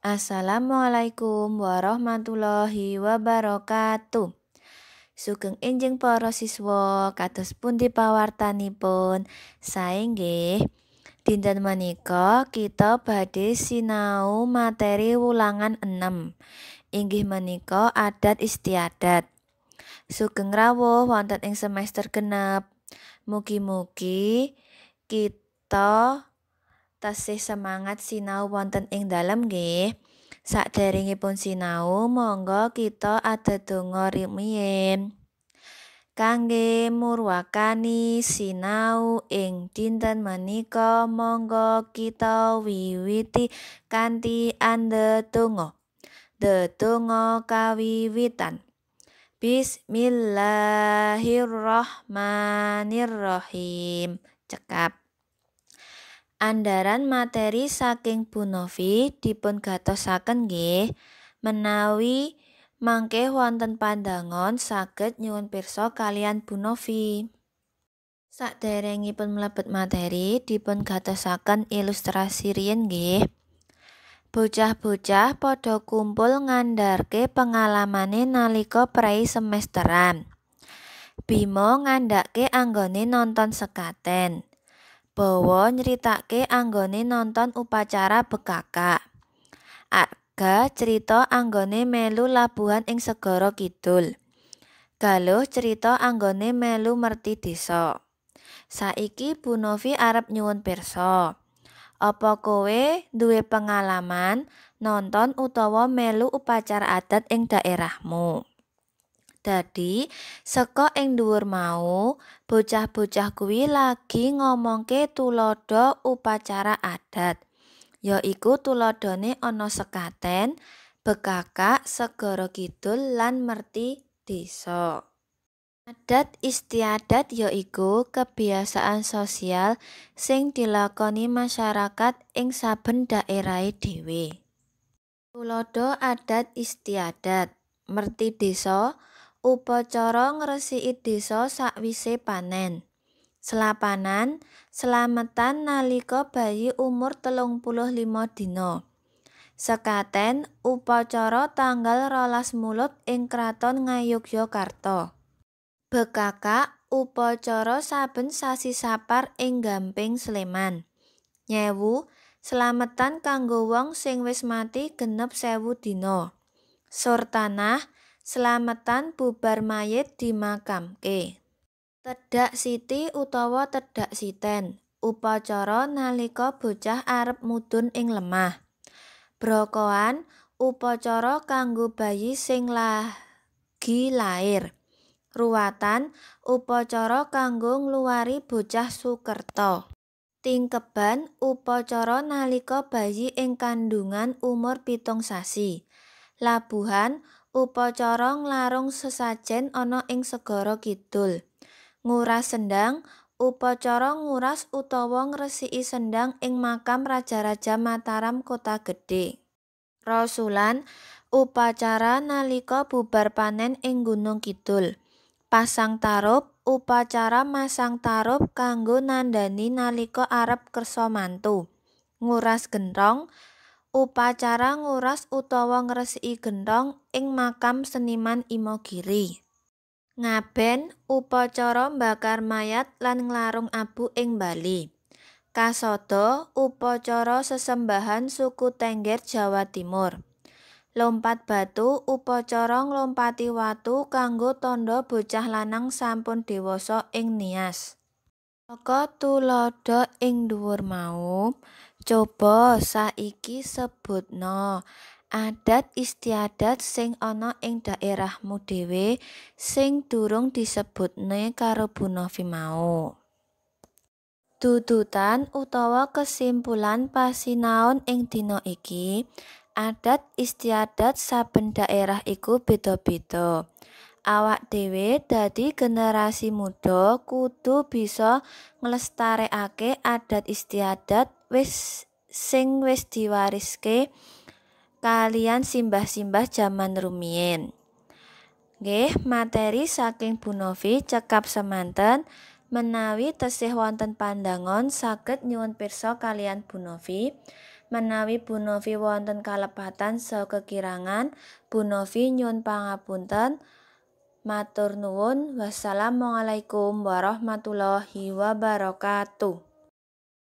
Assalamualaikum warahmatullahi wabarakatuh. Sugeng enjing para siswa, kados pundi pawartanipun? Sae nggih. Dinten menika kita badhe sinau materi wulangan 6. Inggih menika adat istiadat. Sugeng rawuh wonten ing semester genep. Mugi-mugi kita tasih semangat sinau wonten ing dalem nggih. Saderengipun sinau, monggo kita adedonga rumiyin. Kangge murwakani sinau ing dinten menika, monggo kita wiwiti kanthi andedonga. Dedonga kawiwitan. Bismillahirrahmanirrahim. Cekap. Andharan materi saking Bu Novi dipun gatosaken nggih. Menawi mangke wonten pandangon saged nyuwun pirsa kaliyan Bu Novi. Saderengipun mlebet materi dipun gatosaken ilustrasi riyin nggih. Bocah-bocah padha kumpul ngandharke pengalamane nalika prei semesteran. Bima ngandhake anggone nonton sekaten. Bawa nyritake anggone nonton upacara bekakak. Arga crita anggone melu labuhan ing segara kidul. Galuh crita anggone melu merti desa. Saiki Bu Novi arep nyuwun pirsa. Apa kowe duwe pengalaman nonton utawa melu upacara adat ing daerahmu? Dadi, saka ing dhuwur mau, bocah-bocah kuwi lagi ngomongke tuladha upacara adat. Yaiku tuladhane ana sekaten, bekakak, segara kidul lan merti desa. Adat istiadat yaiku kebiasaan sosial sing dilakoni masyarakat ing saben daerahe dhewe. Tuladha adat istiadat, merti desa, upacara ngresiki desa sakwise panen. Selapanan, slametan nalika bayi umur 35 dina. Sekaten, upacara tanggal 12 Mulud ing Kraton Ngayogyakarta. Bekakak, upacara saben sasi Sapar ing Gamping Sleman. Nyewu, slametan kanggo wong sing wis mati genep 1000 dina. Surtanah, slametan bubar mayit dimakamke. Tedhak siti utawa tedhak siten, upacara nalika bocah arep mudhun ing lemah. Brokohan, upacara kanggo bayi sing lagi lair. Ruwatan, upacara kanggo ngluwari bocah sukerta. Tingkeban, upacara nalika bayi ing kandungan umur 7 sasi. Labuhan, upacara nglarung sesajen ana ing segara kidul. Nguras sendang, upacara nguras utawa ngresiki sendang ing makam raja-raja Mataram Kota Gedhe. Rasulan, upacara nalika bubar panen ing Gunung Kidul. Pasang tarup, upacara masang tarup kanggo nandhani nalika arep kersa mantu. Nguras genthong, upacara nguras utawa ngresiki genthong ing makam seniman Imogiri. Ngaben, upacara mbakar mayat lan nglarung abu ing Bali. Kasada, upacara sesembahan suku Tengger Jawa Timur. Lompat batu, upacara nglompati watu kanggo tandha bocah lanang sampun dewasa ing Nias. Saka tuladha ing dhuwur mau, coba saiki sebutna adat istiadat sing ana ing daerahmu dhewe sing durung disebutne karo Bu Novi mau. Dudutan utawa kesimpulan pasinaon ing dina iki, adat istiadat saben daerah iku beda-beda. Awak dhewe dadi generasi muda kudu bisa nglestarekake adat istiadat wis sing wis diwariske kaliyan simbah-simbah jaman rumiyin. Nggih, materi saking Bu Novi cekap semanten. Menawi tesih wonten pandangon saged nyuwun pirsa kaliyan Bu Novi. Menawi Bu Novi wonten kalepatan saha kekirangan, Bu Novi nyuwun pangapunten. Matur nuwun. Wassalamualaikum warahmatullahi wabarakatuh.